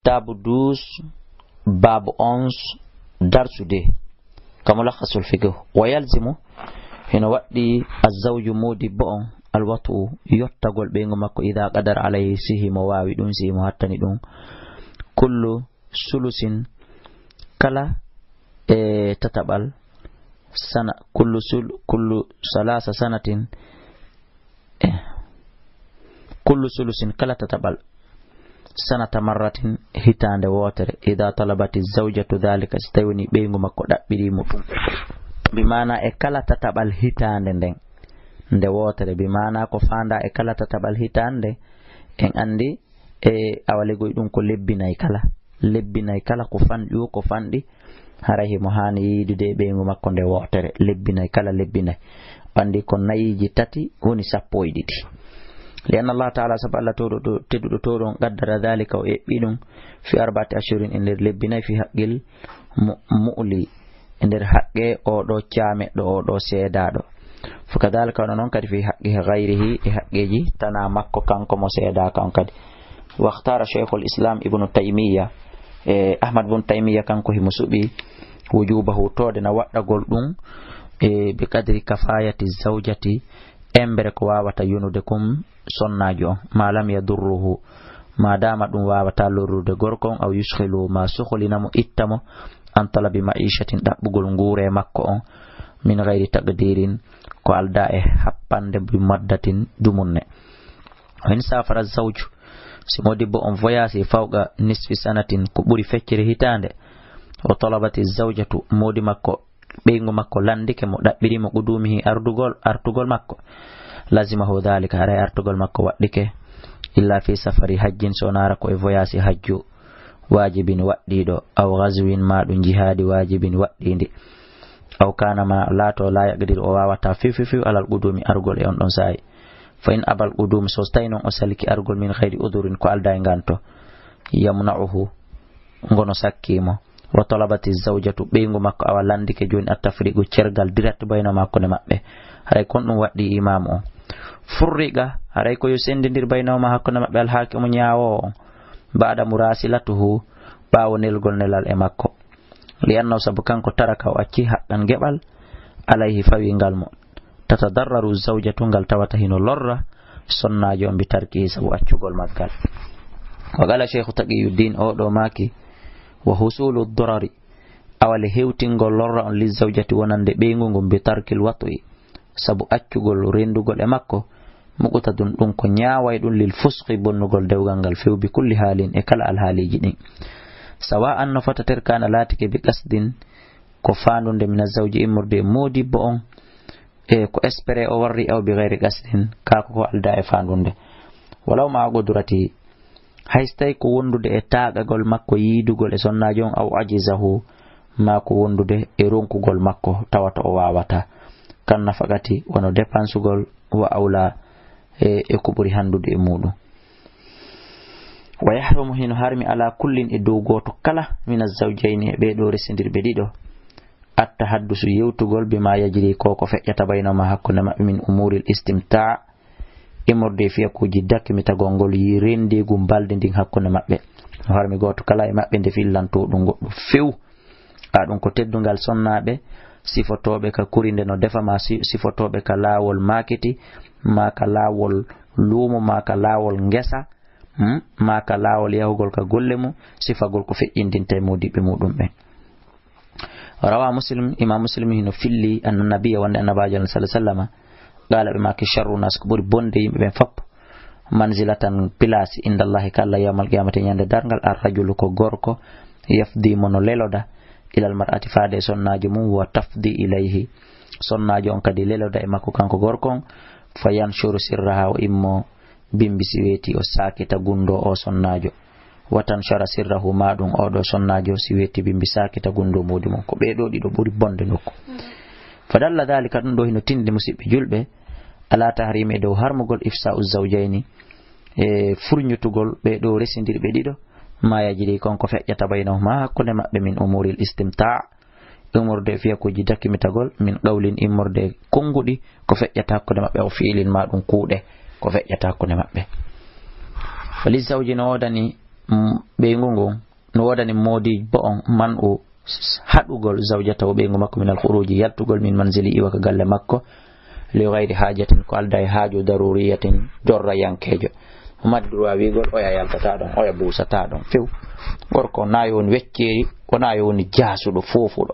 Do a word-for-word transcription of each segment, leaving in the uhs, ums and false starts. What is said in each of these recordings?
Taabu douze, baabu onze, darsu deux. Ka Mulakhasul Fiqh. Wa yalzimu, hino waɗɗi azzawju moodibbo on, alwat'u, yottagol ɓeyngu makko, idha qadara alayhi, si himo waawi ɗum, si himo hattani ɗum. Kullu sulusin, kala e tataɓal, sana, kullu sul-, kullu salasa sanatin, eh, kullu sulusin, kala tataɓal, sanata marratin, hitaande wootere, idha talabati zawjatu dhalika, si tawi woni ɓeyngu makko ɗaɓɓiri mo ɗum. Bi maana e kala tataɓal hitaande nden, nde wootere, bi maana ko faanda e kala tataɓal hitaande, en andi, e awa legoy ɗum ko lebbi nay kala. Lebbi nay kala ko fanɗi o, ko fanɗi, haray himo haani yiidude e ɓeyngu makko nde wootere. Lebbi nay kala, lebbi nay. Andi ko nayiji tati woni sappo e ɗiɗi. Li anna Allah ta'ala, sabu Allah towɗo to-, tedduɗo towɗo on, qaddara dhalika, o eɓɓi ɗum, fi arba'ati ashhurin, e nder lebbi nay, fi haqqil mu-, mu'li, e nder haqqe oɗo caameɗɗo, oɗo seedaaɗo. Fa kadhalika, wano non kadi, fi haqqi ghayrihi, e haqqeji tana makko kanko mo seedaaka on kadi. Wa ikhtara Shaykhul Islam Ibnu Taymiyya, e Ahmad Ibnu Taymiyya kanko himo suɓi wujubahu, toode na waɗɗagol ɗum, e bi qadri kafayati zawjati, embere ko wawata yonude kum sonnaajo on, ma lam yadurruhu, ma dama ɗum wawata lorrude gorko on, aw yushghilu, ma sohlina mo, itta mo, an talabi ma'ishatin, ɗaɓɓugol nguure makko on, min ghayri taqdirin, ko alda e happande, bi maddatin, dumunne. Wa in safara zawju, si modibbo on voyage fawqa nisfi sanatin, ko ɓuri feccere hitaande, wa talabati zawjatu, modi makko, ɓeyngu makko landike mo, ɗaɓɓiri mo qudumihi, ardugol, artugol makko, lazimahu dhalika, haray artugol makko waɗɗike, illa fi safari hajjin, so naara ko e voyage hajju wajibin waɗɗiiɗo, aw ghazwin, ma ɗum jihaadi wajibin waɗɗiindi, aw kana, ma laato, la yaqdiru, o wawata fiw fiw fiw alal qudumi, arugol e on ɗon saa'i. Fa in abal qudum, so tawi non o saliki arugol, min ghayri udhurin, ko alda e nganto, yamna'uhu, ngono sakki mo. Wa talabati zawjatu, ɓeyngu makko awa landike jooni, at tafriqu, cergal direct, baynahuma, hakkunde maɓɓe. Haray kon ɗum waɗɗi imaamu on. Furriqa, haray ko yo sendindir, baynahuma, hakkunde maɓɓe, al hakimu, ñaawoowo on. Ba'da murasilatuhu, ɓaawo nelgol nelal e makko. Li annahu, sabu kanko, taraka, o acci, haqqan, geɓal, alayhi, fawingal mo. Tatadarraru zawjatu, ngal tawata hino lorra sonnaajo on, bi tarkihi, sabu accugol maggal. Wa qala Shaykhu Taqiyuddin, o ɗo maaki, wa husulu darari, awale hewtingol lorra on, li zawjati, wonande ɓeyngu ngun, bi tarkil wat'i, sabu accugol rendugol e makko, muqtadun, ɗum ko ñaaway ɗum, lil fusqi, bonnugol dewgal ngal few, bi kulli haalin, e kala alhaaliiji ɗin. Sawa'an, no fota ter, kana, laatike, bi qasdin, ko faandunde, mina zawji, immorde e modibbo on, e ko espéré o warri, aw bi ghayri qasdin, kaa ko ko alda e faandunde. Walaw ma'a qudrati, hay so tawi ko wondude e taaɓagol makko yiidugol e sonnaajo on, aw ajizahu, maa ko wondude e ronkugol makko, tawata o waawata. Kan nafaqati, wano dépensugol, wa awla, e, e ko ɓuri handude e muuɗum. Wa yahrumu, hino harmi, ala kullin, e dow gooto kala, mina zawjayni, e ɓee ɗoo resindirɓe ɗiɗo, at tahaddusu, yewtugol, bima yajri, ko ko feƴƴata, baynahuma, hakkunde maɓɓe, min umuril istimta', immorde e fiyakuuji dakmitagol ngol yi rendiigu mbaldi ndin hakkunde maɓɓe. No harmi gooto kala e maɓɓe nde fillanto ɗum goɗɗum few. A ɗum ko teddungal sonnaaɓe, sifotooɓe ka kuri nde no defa, ma si-, sifotooɓe ka laawol maakiti, ma ka laawol luumo, ma ka laawol ngesa, hmm? Ma ka laawol yahugol ka golle mum, sifagol ko feƴƴindinta e moodiɓɓe muɗum ɓen. Rawa Muslim, Imam Muslim hino filli, anna nabiyya, wonde annabaajo, sallallahu alaihi wasallam, qala, ɓe maaki, sharru nas, ko ɓuri bonde yimɓe ɓen fop, manzilatan, place, inda Allahi, ka Allah, yawmal qiyamati, ñande darngal, ar rajulu, ko gorko, yafdi, mo no leloda, ilal mar'ati, faade e sonnaajo mum, wa tafdi ilayhi, sonnaajo on kadi leloda e makko kanko gorko on, fa yanshuru sirraha, o immo bimbi si weeti, o saakita gundo o sonnaajo. Wa tanshara sirrahu, ma ɗum oɗo sonnaajo si weeti bimbi saakita gundo moodi mum. Ko ɓee ɗoo ɗiɗo ɓuri bonde nokku. Fadalla dhalika, ɗum ɗo hino tindi, musiɓɓe julɓe, ala tahrimi, e dow harmugol, ifsa'u zawjayni, e furñutugol ɓee ɗoo resindirɓe ɗiɗo, ma yajri, kon ko feƴƴata, baynahuma, hakkunde maɓɓe, min umuril istimta', umorde e fiyakuuji dakimitagol, min qawlin, immorde e konnguɗi, ko feƴƴata hakkunde maɓɓe, aw fi'lin, ma ɗum kuuɗe, ko feƴƴata hakkunde maɓɓe. Fa li zawji, no woodani mm, ɓeyngu ngun, no woodani moodibbo on man u haɗugol zawjatahu ɓeyngu makko min al khuruji yaltugol min manzili iwa ka galle makko, li ghayri hajatin ko alda e haaju daruriyatin jorrayankeejo. O mari droit wiigol oya yaltata ɗon, oya buusata ɗon few. Gorko na yo woni wecceeri, wona yo woni jaasuɗo foofuɗo.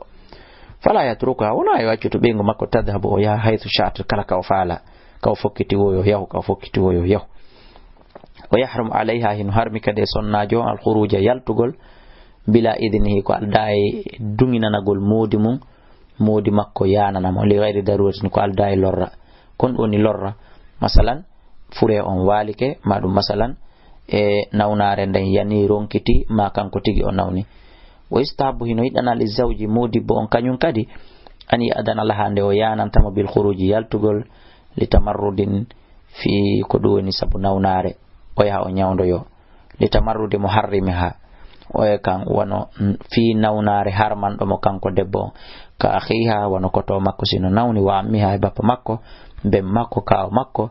Fala yatrukuha, wona yo accutu ɓeyngu makko tadhabu o yaha haythu sha'at kala ka o faala, ka o fokkiti wo yo yahu, ka o fokkiti wo yo yahu. Wa yahrum alayha hino harmi kadi e sonnaajo on al khuruja yaltugol bila idnihi ko alda e duŋinanagol moodi mum, moodi makko yaanana mo li ghayri daruratin ko alda e lorra. Kon woni lorra, masalan, fure on waalike, ma ɗum masalan, e nawnaare nden yani ronkiti, ma kanko tigi o nawni. Wa yustahabbu hino yiɗana li zawji moodibbo on kañum kadi, an ya'dana laha nde o yaananta mo bil khuruji yaltugol, li tamarrudin fi ko ɗum woni sabu nawnaare, o yaha o ñawndoyo. Li tamarrudi muharrimiha. Oye kan wano, mm, fii nawnaare harmanɗo mo kanko debbo on. Ka akhiha wano koto makko sino nawni wa ammiha e bappa makko, ben makko, kaaw makko.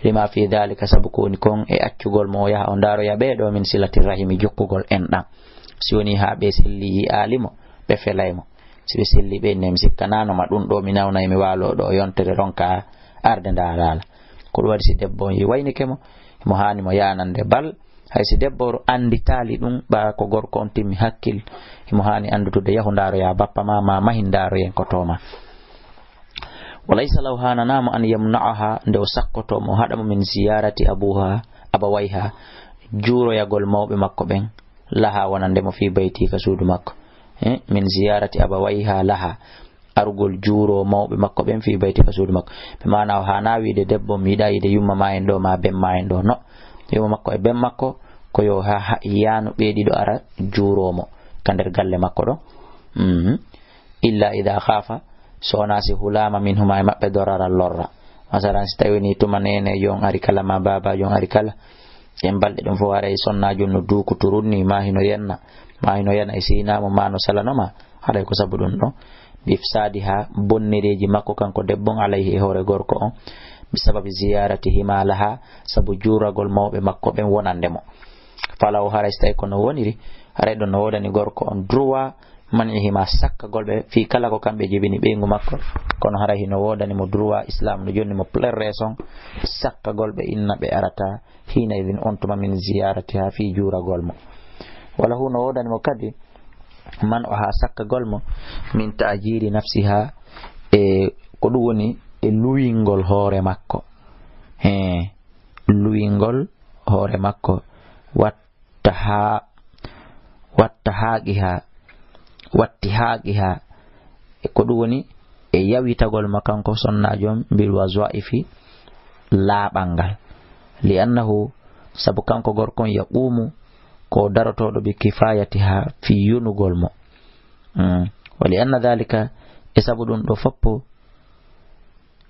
Lima fi dhalika sabu ko woni kon e accugol mo o yaha o ndaaroya ɓee ɗo min silati rahimi jokkugol enɗan. Si woni haa ɓe selli yi'aali mo, ɓe felay mo. Si ɓe selli ɓe inni mi sikkanano ma ɗum ɗo mi nawnay mi waalo ɗo yontere ronka arde nda laala. Ko ɗum waɗi si debbo on yi waynike mo, mo haani mo yaanande bal, hay si debbo o annditaali ɗum, ɓa ko gorko on timmi hakkil, himo haani anndutude yahu ndaaroya bappa ma, ma mahin ndaaroyen ko to ma. Wa laysa law haananaamo an yamna'aha nde o sakkoto mo, o haɗa mo min ziyarati abuha, abawayha, juuroyagol mawɓe makko ɓen, laha wonande mo fi bayti ka suudu makko. Eh, min ziyarati abawayha laha, arugol juuro mawɓe makko ɓen fi bayti ka suudu makko. Ɓe maana o haana wiide debbo mi yiɗa yiide yumma ma en ɗo ma ben ma en ɗo. No. Yumma makko e ben makko ko yo ha, ha yaanu ɓe ɗiɗo ara juuro mo ka nder galle makko ɗo. Mhm. Illa ida khafa, so wona si hulama minhuma e maɓɓe doraral lorra. Masalan, si tawi ni tuma nene jon ari kala ma baba jon ari kala, en balɗe ɗum fof haray sonnaajo no duukuturun ni, ma hino yenna, ma hino yana e siinamo, ma no salanoma, haray ko sabu ɗum ɗon. Bi ifsadiha, bonnereeji makko kanko debbo on, alayhi e hoore gorko on, bi sababi ziyaratihima laha, sabu juuragol mawɓe makko ɓen wonande mo. Falaw haray si tawi ko no woniri, haray ɗon no woodani gorko on droit man'ihima sakkagol ɓe fii kala ko kamɓe jibini ɓeyngu makko, kono haray hino woodani mo droit, Islam no jonni mo plein raison sakkagol ɓe inna ɓe arata hiina idin on tuma min ziyaratiha fii juuragol mo. Wala hu no woodani mo kadi man o haa sakkagol mo min ta'jiri nafsiha e ko ɗum woni e luwingol hoore makko. He, luwingol hoore makko. Wat taha-, wattahaaqiha, wattihaaqiha, e ko ɗum woni e yawitagol ma kanko sonnaajo on bil wazaifi laaɓal ngal. Li annahu, sabu kanko gorko on yaqumu ko darotooɗo bi kifayatiha fi yonugol mo. Mm. Wa li anna dhalika, e sabu ɗum ɗo foppo,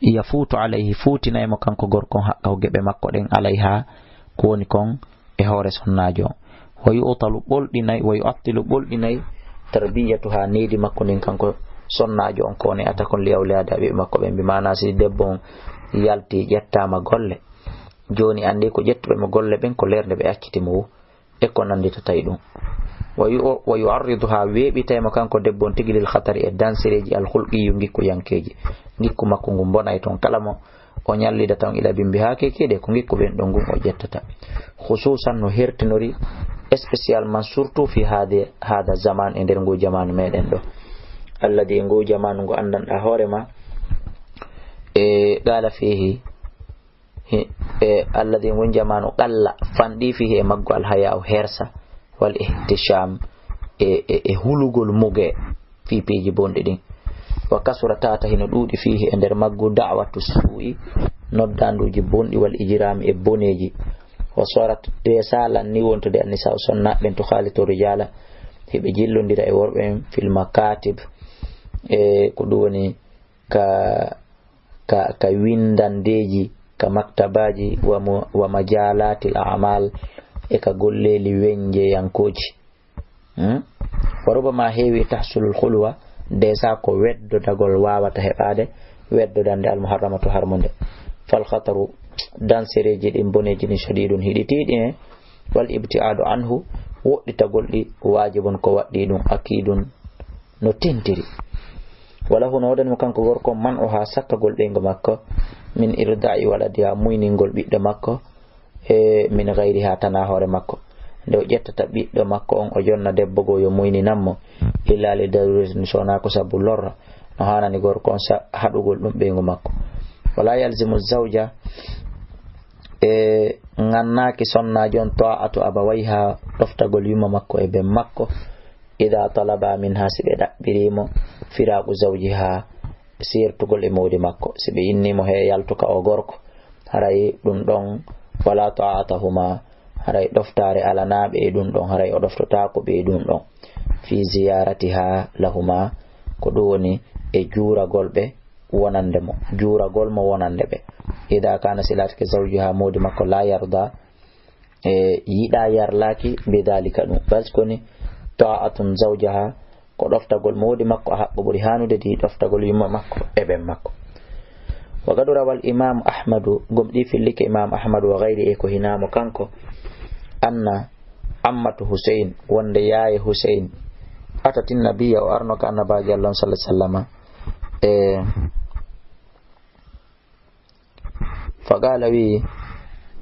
yafuutu alayhi, fuutinay mo kanko gorko on haqqahu geɓe makko ɗen alayha, ko woni kon e hoore sonnaajo on. Wa yu'talu ɓolɗinay, wa yu'attilu ɓolɗinay tarbiyatuha needi makko ndin kanko sonnaajo on ko woni ata kon li awliyade ɓiɓɓe makko ɓen. Bi maana si debbo on yalti ƴettaama golle, jooni anndi ko ƴettuɓe mo golle ɓen ko leerde ɓe acciti mo wo. E ko nannditata e ɗum. Wa yu-, wa yu'arriduha, weeɓitay mo kanko debbo on tigi lil khatari e dansereeji al khulqiyyu ngikkuyankeeji. Ngikku makko ngu bonay toon kala mo o ñallidata on ila bimbi haa kekeeɗe ko ngikku ɓen ɗon ngun o ƴettata. Khususan no hertinori spécialement surtout fi hade, hada zaman e nder ngu jamaanu meɗen ɗo. Alladi e ngu jamaanu ngu anndanɗa hoore ma e qala fihi Hi-, e alladi ngun jamaanu qalla, fanɗi fihi e maggu alhaya'u hersa, wal ihtisham e, e, e hulugol muge fi piiji bonɗi ɗin. Wa kasura tata hino ɗuuɗi fihi e nder maggu da'watu su'i, noddanduuji bonɗi wal ijrami e boneeji. Wa sarat de salan ni wontude annisa o sonna ɓen to khalito rijala, hiɓe jillondira e worɓe en fil makatib, e ko ɗum woni ka, ka, ka winndandeeji, ka maktabaaji, wa mu-, wa majalaatil a'mal, e ka golleeli weñjeyankooji. Hmm? Wa rubama heewi tahsulul khulwa, desa ko weddodagol waawata heɓaade, weddodande al muharramatu harmunde. Fal khataru, dansereeji ɗin boneeji ɗin shadidun hiɗi tiiɗi, eh? Wal ibti'adu anhu, woɗɗitagol ɗi waajibun ko waɗɗii ɗum, akiidun no tentiri. Wala huno woodani mo kanko gorko man'uha sakkagol ɓeyngu makko, min irda'i waladiha muyningol ɓiɗɗo makko, e min gayriha tana hoore makko. Nde o ƴettata ɓiɗɗo makko on o jonna debbo goo yo muyninan mo, illa li daruratin so wonaa ko sabu lorra, no haanani gorko on sa-, haɗugol ɗum ɓeyngu makko. Wala yalzimu zawja, e ŋannaaki sonnaajo on ta'atu abawayha ɗoftagol yumma makko e ben makko, ida talaba minha si ɓe ɗaɓɓiri mo firaqu zawjiha seertugol e moodi makko, si ɓe inni mo he yaltu ka o gorko, haray ɗum ɗon wala ta'atahuma, haray ɗoftaare alanaa ɓe e ɗum ɗon, haray o ɗoftotaako ɓe e ɗum ɗon. Fi ziyaratiha lahuma, ko ɗum woni e juuragol ɓe wonande mo, juuragol mo wonande ɓe. Ida kana si laatike zawjuha moodi makko la yarda, e yiɗa yarlaki bidalika ɗum. Parce que ni ta'atun zawjaha ko ɗoftagol moodi makko a haqqo ɓuri haanude di ɗoftagol yumma makko e ben makko. Wa qad rawa al imam Ahmadu, gomɗi fillike imam Ahmadu wa gayri e ko hinamo kanko, anna ammatu Huseyn, wonde yaaye Huseyn, atati nabiyya o arno ka annabaajo Allah on sallallahu alaihi wasallama. E Faqala wi'i,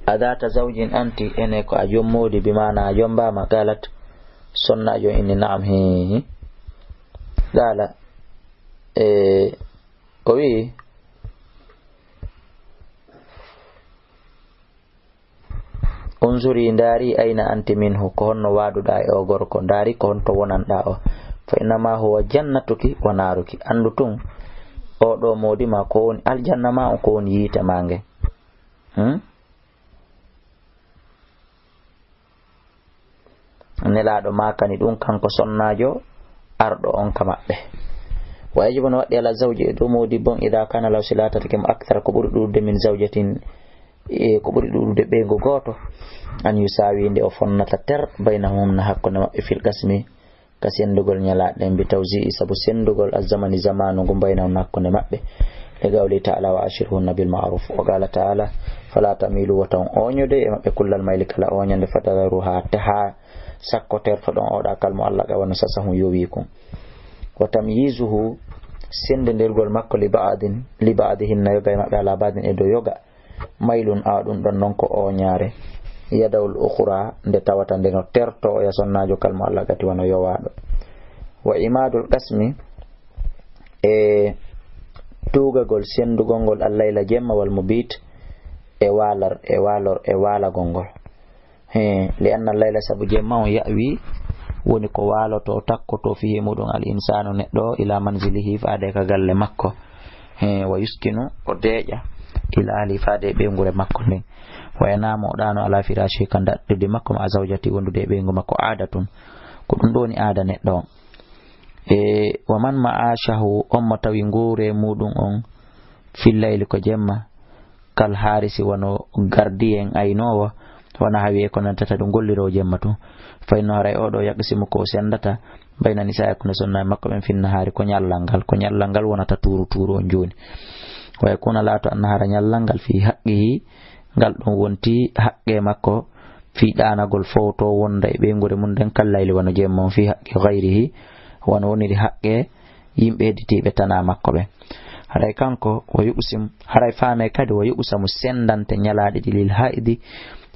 adata zawjin anti, ene ko a jom moodi, bi maana a jombaama? Qalat, sonnaajo inni, na'am, hii. Qala, e, o wi'i, unzuri, ndaari, ayna anti minhu, ko honno waaduɗaa e o gorko, ndaari ko honto wonanɗaa o. Fa innama huwa jannatuki wa naaruki. Anndu tun, o ɗo moodi ma, ko woni aljanna ma on, ko woni yiite ma nge. Hmm? Nelaaɗo maakani ɗum kanko sonnaajo arɗo on ka maɓɓe. Wa yajibu no waɗɗi ala zawji e dow moodi bon, ida kana law si laatatake mo akthara ko ɓuri ɗuuɗude min zawjatin, e ko ɓuri ɗuuɗude ɓeyngu gooto, an yusawi nde o fonnata ter baynahunna hakkunde maɓɓe fil qasmi ka senndugol ñalaaɗe ɗen, bi tawzi'i sabu senndugol azzamani zamaanu ngu baynahunna hakkunde maɓɓe. Li qawli ta'ala wa ashiruhunna bil ma'ruf. Wa qala ta'ala, fala tamilu wota on ooñode e maɓɓe kullal mayli kala ooñande, fatadaruha taha sakko tertoɗon oɗa kal mu'allaqa wano sasahun yowi kun. Wa tamyizuhu senndendirgol makko li ba'din, li ba'dihinna yoga e maɓɓe ala ba'din e dow yoga. Maylun, a ɗum ɗon non ko ooñaare. Yadawul ukhra, nde tawata nde no terto o ya sonnaajo kal mu'allaqati wano yowaaɗo. Wa imadul qasmi, e tuugagol senndugol ngol allayla jemma wal mubit, e waalar, e waalor, e waalagol ngol. He, li anna layla sabu jemma on ya'wi woni ko waaloto, takkoto fihi muɗum al insanu neɗɗo ila manzilihi faade ka galle makko. He, wa yuskinu o deeƴa ila ahli faade e ɓeynguure makko nden. Wa yanamu o ɗaano ala firashi ka daɗɗudi makko ma zawjati wondude e ɓeyngu makko adatun. Ko ɗum ɗo woni aada neɗɗo on. E wa man ma'ashahu on mo tawi nguure muɗum on fil layli ko jemma. Kal harisi wano gardi en aynoowo, wano hawi e ko nantata ɗum golliroowo jemma tun. Fa inno haray oɗo yaqsimu ko o senndata, bayna nisaa hakkunde sonnaaɓe makko ɓen fin nahaari ko ñallal ngal, ko ñallal ngal wonata tuuru tuuru on jooni. Wa yakuna laato an nahaara ñallal ngal fi haqqihi, ngal ɗum wonti haqqe makko, fi ɗaanagol fowto wonda e ɓeynguure mum nden kal layli wano jemma on fi haqqi gayrihi, wano woniri haqqe yimɓe hedditiiɓe tana makko ɓen. Haray kanko, wa yuqsim, haray faame kadi, wa yuqsamu senndante ñalaaɗe ɗi lil haidi,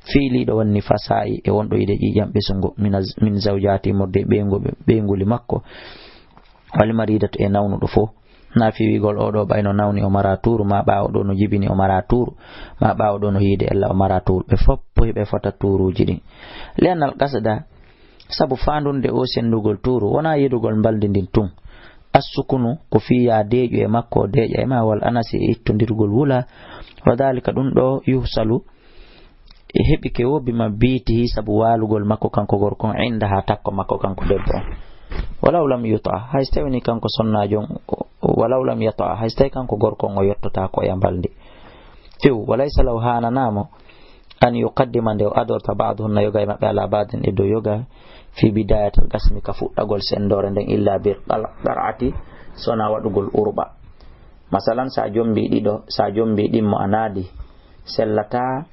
fiiliiɗo won nifasaa'i e wonɗo yiɗe ƴiiƴam ɓesungo, min az-, min zawjaati morde ɓeyngu-, ɓeynguli makko, wal maridatu e nawnuɗo fof. Na fiwigol oɗo ɓayno nawni o mara tuuru, ma ɓaawo ɗo no jibini o mara tuuru, ma ɓaawo ɗo no hiide ella o mara tuuru. Ɓe foppo hiɓe fota tuuruuji ɗin. Li annal qasda, sabu faandunde o senndugol tuuru, wonaa yedugol mbalndi ndin tun. Assukunu ko fii yaa deeƴu e makko, o deeƴa e ma, wal anasi e ittondirgol wula. Wa daalika ɗum ɗo yuhsalu, e heɓike wo bima biitihi sabu waalugol makko kanko gorko on, indaha takko makko kanko debbo on. Walaw lam yuta, hay so tawi ni kanko sonnaajo on, walaw lam yata, hay so tawi kanko gorko on o yottotaako e mbalndi. Few, walaysa law haananaamo, an yuqaddima nde o adorta ba'dahunna yoga e maɓɓe ala ba'din e dow yoga, fi bidayatil qasmi ka fuɗɗagol senndoore nden, illa bil qal-, qar'ati, sona waɗugol urɓa. Masalan, sa jombi ɗiɗo, sa jombi ɗimmo a naadi, sellata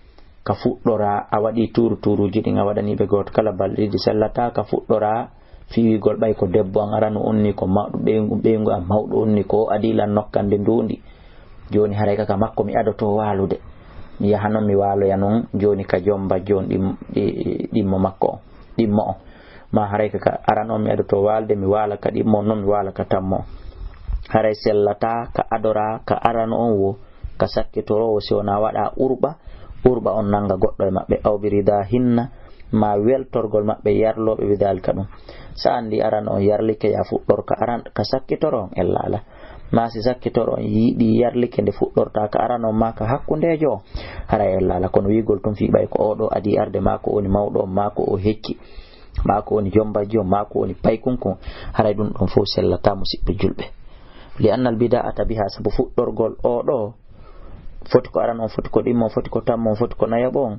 Ka fuɗɗoraa a waɗii tuuru tuuruuji ɗin, a waɗanii ɓe gooto kala balɗe ɗiɗi, sellataa ka fuɗɗoraa fii wiigol ɓay ko debbo an arano on ni ko mawɗo ɓeyngu, ɓeyngu an mawɗo on ni ko o adii lan nokkande nduundi. Jooni haray ka, ka makko mi adotoo waalude. Mi yaha non mi waaloya non jooni ka joom bajjo on ɗim-, ɗi-, ɗimmo makko on, ɗimmo on. Maa haray ka, ka arano on mi adotoo waalde, mi waala ka ɗimmo on non mi waala ka tammo on. Haray sellataa ka adoraa ka arano on woo, ka sakkitoroo woo si wonaa waɗaa urɓa, urɓa on nanga goɗɗo e maɓɓe, aw bi ridaa hinna, maa weltorgol maɓɓe yarlooɓe bi daalika ɗum. Sa anndi arano on yarlike ya fuɗɗor ka aran, ka sakkitoroo on ella alaa. Maa si sakkitoroo on yiɗi yarlike nde fuɗɗortaa ka arano on maa ka hakkundeejo on, haray ella alaa. Kono wiigol tun fii ɓay ko oo ɗoo adii arde, maa ko woni mawɗo on, maa ko o hecci, maa ko woni joom bajjo on, maa ko woni paykunkun, haray ɗum ɗon fow sellataa musiɓɓe julɓe. Li annal bidaa'ata bihaa, sabu fuɗɗorgol oo ɗoo, foti ko arano on, foti ko ɗimmo on, foti ko tammo on, foti ko nayaɓo on,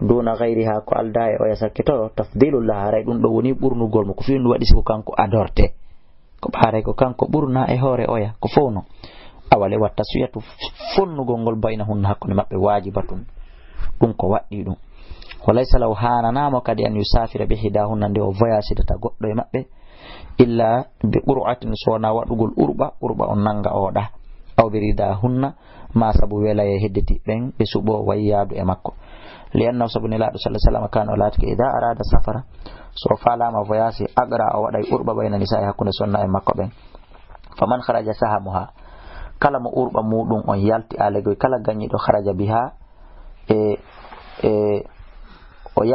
duuna gayrihaa, ko aldaa e oya sakkitoro, tafdiilun lahaa, haray ɗum ɗoo woni ɓurnugol mo, ko fii ɗum waɗi si ko kanko adortee. Ko ɓaaray ko kanko ɓurnaa e hoore oya, ko fow non. Awa le wa taswiyatu, fonnugol ngol baynahunna, hakkunde maɓɓe, waajibatun, ɗum ko waɗɗii ɗum. Wa laysa lahu, haananaa mo kadi, an yusaafira bi ihdaahunna, nde o voyasidata goɗɗo e maɓɓe, illa bi qur'atin, so wonaa waɗugol urɓa, urɓa on nanga oo ɗaa, aw bi ridaahunna, maa sabu welayee hedditiiɓe ɓen, ɓe suɓoo way yaadu e makko. Li annahu, sabu Nelaaɗo sallallahu alaihi wasallam, kaana, o laatike, idaa araada safara, so o faalaama voyage, aqra, o waɗay urɓa, bayna nisaa'i, hakkunde sonnaaɓe makko ɓen. Faman kharaja sahamuha, kala mo urɓa muuɗum on yalti, alegoy, kala gañiiɗo, kharaja biha, e, e, o yalti